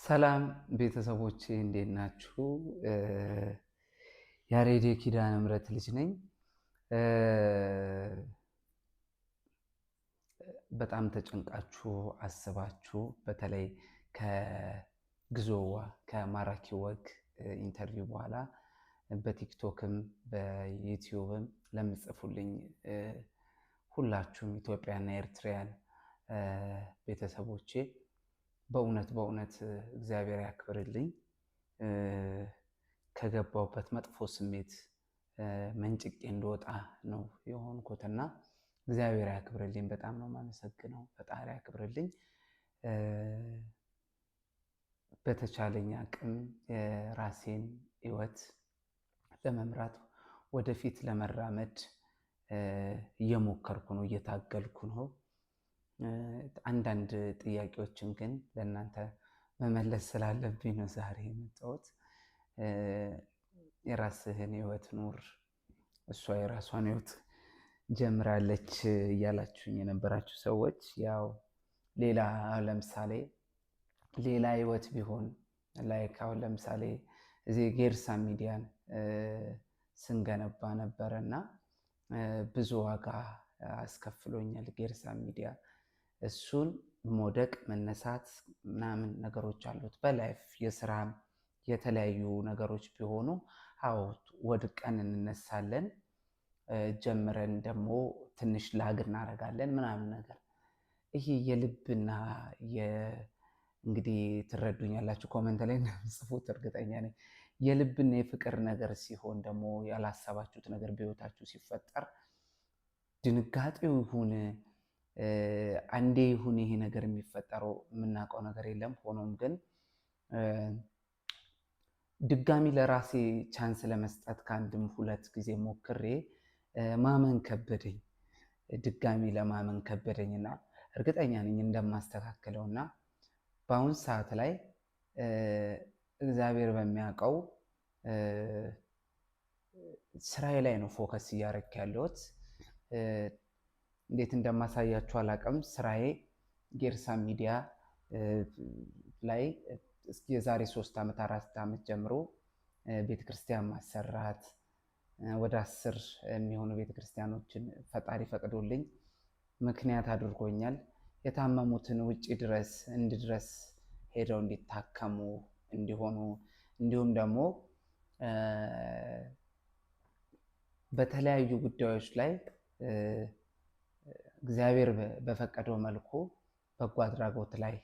ሰላም ቤተሰቦቼ፣ እንዴት ናችሁ? ያሬድ የኪዳነ ምሕረት ልጅ ነኝ። በጣም ተጨንቃችሁ አስባችሁ በተለይ ከግዞዋ ከማራኪ ወግ interview በኋላ በቲክቶክም በዩቲዩብም ለምጽፉልኝ ሁላችሁም ኢትዮጵያና ኤርትራያን ቤተሰቦቼ፣ በእውነት በእውነት እግዚአብሔር ያክብርልኝ። ከገባሁበት መጥፎ ስሜት መንጭቄ እንድወጣ ነው የሆንኩትና እግዚአብሔር ያክብርልኝ። በጣም ነው የማመሰግነው። ፈጣሪ ያክብርልኝ። በተቻለኝ አቅም የራሴን ሕይወት ለመምራት፣ ወደፊት ለመራመድ እየሞከርኩ ነው፣ እየታገልኩ ነው። አንዳንድ ጥያቄዎችን ግን ለእናንተ መመለስ ስላለብኝ ነው ዛሬ የመጣሁት። የራስህን ህይወት ኑር፣ እሷ የራሷን ህይወት ጀምራለች እያላችሁኝ የነበራችሁ ሰዎች፣ ያው ሌላ ለምሳሌ ሌላ ህይወት ቢሆን፣ like አሁን ለምሳሌ እዚህ ጌርሳ ሚዲያን ስንገነባ ነበረ እና ብዙ ዋጋ አስከፍሎኛል ጌርሳ ሚዲያ። እሱን መውደቅ መነሳት ምናምን ነገሮች አሉት። በ life የስራም የተለያዩ ነገሮች ቢሆኑ፣ አዎ ወድቀን እንነሳለን፣ ጀምረን ደግሞ ትንሽ lag እናደርጋለን ምናምን ነገር። ይሄ የልብና እንግዲህ ትረዱኛላችሁ፣ comment ላይ እንደምጽፉት እርግጠኛ ነኝ። የልብና የፍቅር ነገር ሲሆን ደግሞ፣ ያላሰባችሁት ነገር በህይወታችሁ ሲፈጠር፣ ድንጋጤው ይሁን አንዴ ይሁን ይሄ ነገር የሚፈጠረው የምናውቀው ነገር የለም። ሆኖም ግን ድጋሚ ለራሴ chance ለመስጠት ከአንድም ሁለት ጊዜ ሞክሬ ማመን ከበደኝ። ድጋሚ ለማመን ከበደኝና እርግጠኛ ነኝ እንደማስተካክለው። እና በአሁን ሰዓት ላይ እግዚአብሔር በሚያውቀው ስራዬ ላይ ነው focus እያደረኩ ያለሁት። እንዴት እንደማሳያችሁ አላውቅም። ስራዬ ጌርሳ ሚዲያ ላይ የዛሬ 3 ዓመት 4 ዓመት ጀምሮ ቤተክርስቲያን ማሰራት፣ ወደ 10 የሚሆኑ ቤተክርስቲያኖችን ፈጣሪ ፈቅዶልኝ ምክንያት አድርጎኛል። የታመሙትን ውጭ ድረስ እንድድረስ ሄደው እንዲታከሙ እንዲሆኑ፣ እንዲሁም ደግሞ በተለያዩ ጉዳዮች ላይ እግዚአብሔር በፈቀደው መልኩ በጎ አድራጎት ላይ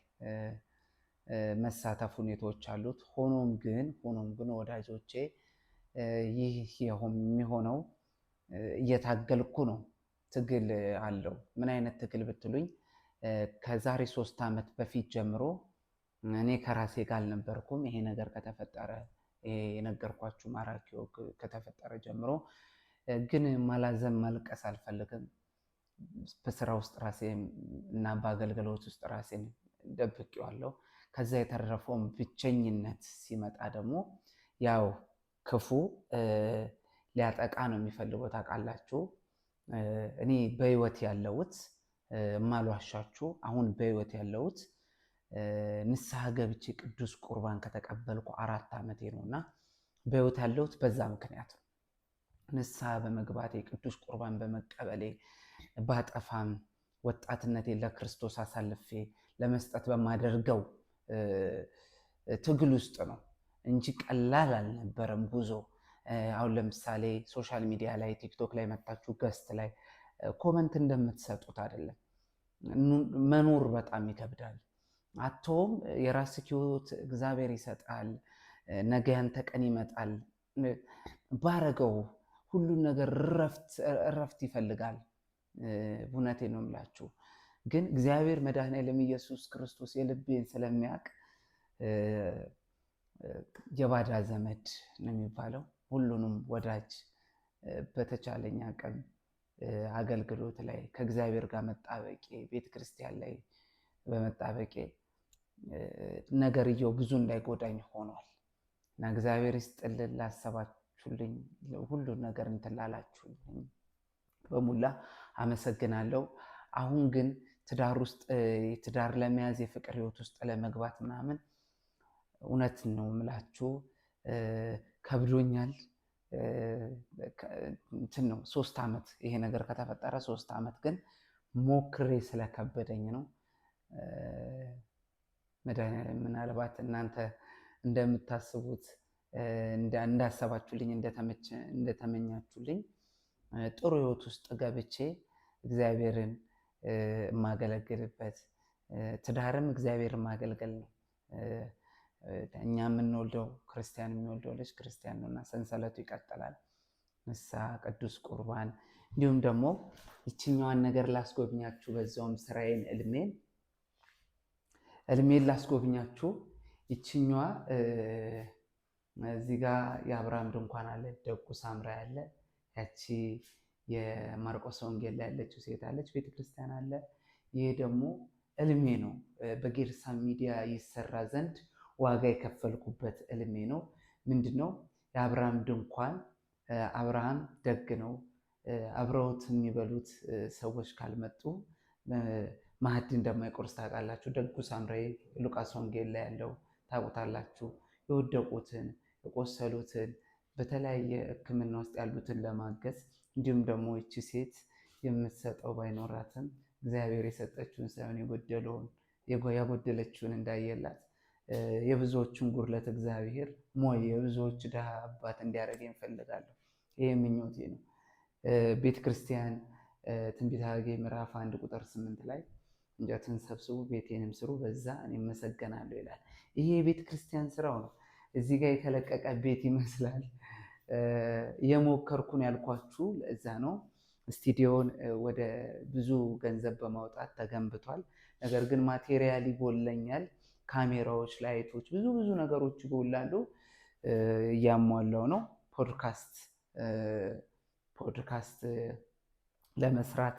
መሳተፍ ሁኔታዎች አሉት። ሆኖም ግን ወዳጆቼ፣ ይህ የሚሆነው እየታገልኩ ነው። ትግል አለው። ምን አይነት ትግል ብትሉኝ፣ ከዛሬ 3 ዓመት በፊት ጀምሮ እኔ ከራሴ ጋር አልነበርኩም። ይሄ ነገር ከተፈጠረ፣ የነገርኳችሁ ማራኪ ወግ ከተፈጠረ ጀምሮ ግን ማላዘን ማልቀስ አልፈልግም። በስራ ውስጥ ራሴን እና በአገልግሎት ውስጥ ራሴን ደብቄዋለሁ። ከዛ የተረፈውን ብቸኝነት ሲመጣ ደግሞ ያው ክፉ ሊያጠቃ ነው የሚፈልገው፣ ታውቃላችሁ። እኔ በህይወት ያለሁት፣ እማልዋሻችሁ፣ አሁን በህይወት ያለሁት ንስሐ ገብቼ ቅዱስ ቁርባን ከተቀበልኩ 4 ዓመቴ ነው እና በህይወት ያለሁት በዛ ምክንያት ነው። ንስሐ በመግባቴ፣ ቅዱስ ቁርባን በመቀበሌ፣ ባጠፋም ወጣትነቴን ለክርስቶስ አሳልፌ ለመስጠት በማደርገው ትግል ውስጥ ነው እንጂ ቀላል አልነበረም ጉዞ። አሁን ለምሳሌ social media ላይ፣ ቲክቶክ ላይ መታችሁ guest ላይ comment እንደምትሰጡት አይደለም። መኖር በጣም ይከብዳል። አቶም የራስህ ህይወት እግዚአብሔር ይሰጣል። ነገ ያንተ ቀን ይመጣል። ባረገው ሁሉን ነገር እረፍት ይፈልጋል። እውነቴን ነው የምላችሁ። ግን እግዚአብሔር መድኃኔዓለም ኢየሱስ ክርስቶስ የልቤን ስለሚያውቅ፣ የባዳ ዘመድ ነው የሚባለው፣ ሁሉንም ወዳጅ፣ በተቻለኝ አቅም አገልግሎት ላይ ከእግዚአብሔር ጋር መጣበቄ፣ ቤተክርስቲያን ላይ በመጣበቄ ነገርየው ብዙ እንዳይጎዳኝ ሆኗል። እና እግዚአብሔር ይስጥልን ላሰባችሁልኝ፣ ሁሉን ነገር እንትን ላላችሁልኝ በሙላ አመሰግናለሁ። አሁን ግን ትዳር ውስጥ፣ ትዳር ለመያዝ፣ የፍቅር ህይወት ውስጥ ለመግባት ምናምን እውነት ነው የምላችሁ፣ ከብዶኛል። እንትን ነው፣ 3 ዓመት ይሄ ነገር ከተፈጠረ 3 ዓመት ግን ሞክሬ ስለከበደኝ ነው። መድኃኒዓለም ምናልባት እናንተ እንደምታስቡት፣ እንዳሰባችሁልኝ፣ እንደተመኛችሁልኝ ጥሩ ህይወት ውስጥ ገብቼ እግዚአብሔርን የማገለግልበት፣ ትዳርም እግዚአብሔርን ማገልገል ነው። እኛ የምንወልደው፣ ክርስቲያን የሚወልደው ልጅ ክርስቲያን ነው እና ሰንሰለቱ ይቀጥላል። ንስሐ፣ ቅዱስ ቁርባን፣ እንዲሁም ደግሞ ይችኛዋን ነገር ላስጎብኛችሁ፣ በዛውም ስራዬን እልሜን ላስጎብኛችሁ። ይችኛዋ እዚህ ጋ የአብርሃም ድንኳን አለ፣ ደጉ ሳምራ ያለ፣ ያቺ የማርቆስ ወንጌል ላይ ያለችው ሴት አለች፣ ቤተክርስቲያን አለ። ይህ ደግሞ እልሜ ነው። በጌርሳ ሚዲያ ይሰራ ዘንድ ዋጋ የከፈልኩበት እልሜ ነው። ምንድን ነው የአብርሃም ድንኳን? አብርሃም ደግ ነው። አብረውት የሚበሉት ሰዎች ካልመጡ ማዕድ እንደማይቆርስ ታውቃላችሁ። ደጉ ሳምራዊ ሉቃስ ወንጌል ላይ ያለው ታውቁታላችሁ። የወደቁትን፣ የቆሰሉትን፣ በተለያየ ሕክምና ውስጥ ያሉትን ለማገዝ፣ እንዲሁም ደግሞ ይቺ ሴት የምትሰጠው ባይኖራትም እግዚአብሔር የሰጠችውን ሳይሆን የጎደለውን ያጎደለችውን እንዳየላት፣ የብዙዎችን ጉድለት እግዚአብሔር ሞይ የብዙዎች ድሃ አባት እንዲያደርገኝ እፈልጋለሁ። ይሄ ምኞቴ ነው። ቤተክርስቲያን ትንቢተ ሐጌ ምዕራፍ 1 ቁጥር 8 ላይ እንጨትን ሰብስቡ፣ ቤቴንም ስሩ፣ በዛ እኔ እመሰገናለሁ ይላል። ይሄ የቤተ ክርስቲያን ስራው ነው። እዚህ ጋር የተለቀቀ ቤት ይመስላል። እየሞከርኩን ያልኳችሁ እዛ ነው። ስቱዲዮን ወደ ብዙ ገንዘብ በማውጣት ተገንብቷል። ነገር ግን material ይጎለኛል። ካሜራዎች፣ light ኦች፣ ብዙ ብዙ ነገሮች ይጎላሉ። እያሟላው ነው። ፖድካስት ለመስራት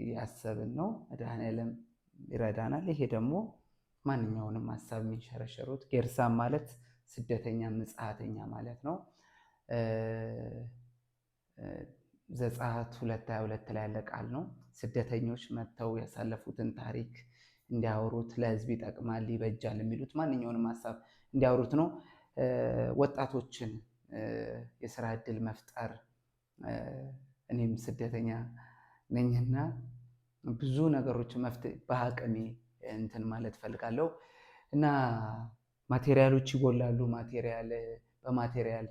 እያሰብን ነው። መድኃኔዓለም ይረዳናል። ይሄ ደግሞ ማንኛውንም ሀሳብ የሚንሸረሸሩት፣ ጌርሳም ማለት ስደተኛ ምጽአተኛ ማለት ነው። ዘጸአት 2:22 ላይ ያለ ቃል ነው። ስደተኞች መጥተው ያሳለፉትን ታሪክ እንዲያወሩት፣ ለሕዝብ ይጠቅማል፣ ይበጃል የሚሉት ማንኛውንም ሀሳብ እንዲያወሩት ነው። ወጣቶችን የስራ እድል መፍጠር፣ እኔም ስደተኛ ነኝና ብዙ ነገሮች መፍትሄ በአቅሜ እንትን ማለት ፈልጋለሁ እና material ኦች ይጎላሉ። material በ material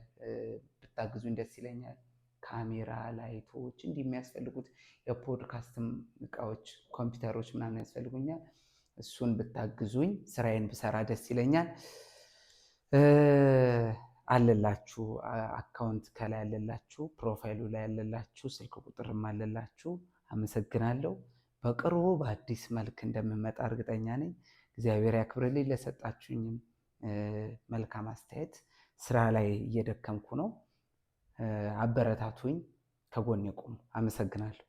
ብታግዙኝ ደስ ይለኛል። ካሜራ፣ light ኦች፣ እንዲህ የሚያስፈልጉት የፖድካስትም እቃዎች፣ ኮምፒውተሮች ምናምን ያስፈልጉኛል። እሱን ብታግዙኝ ስራዬን ብሰራ ደስ ይለኛል። አለላችሁ account ከላይ አለላችሁ፣ profile ኡ ላይ አለላችሁ፣ ስልክ ቁጥርም አለላችሁ። አመሰግናለሁ። በቅርቡ በአዲስ መልክ እንደምመጣ እርግጠኛ ነኝ። እግዚአብሔር ያክብርልኝ። ለሰጣችሁኝም መልካም አስተያየት ስራ ላይ እየደከምኩ ነው። አበረታቱኝ፣ ከጎኔ ቁሙ። አመሰግናለሁ።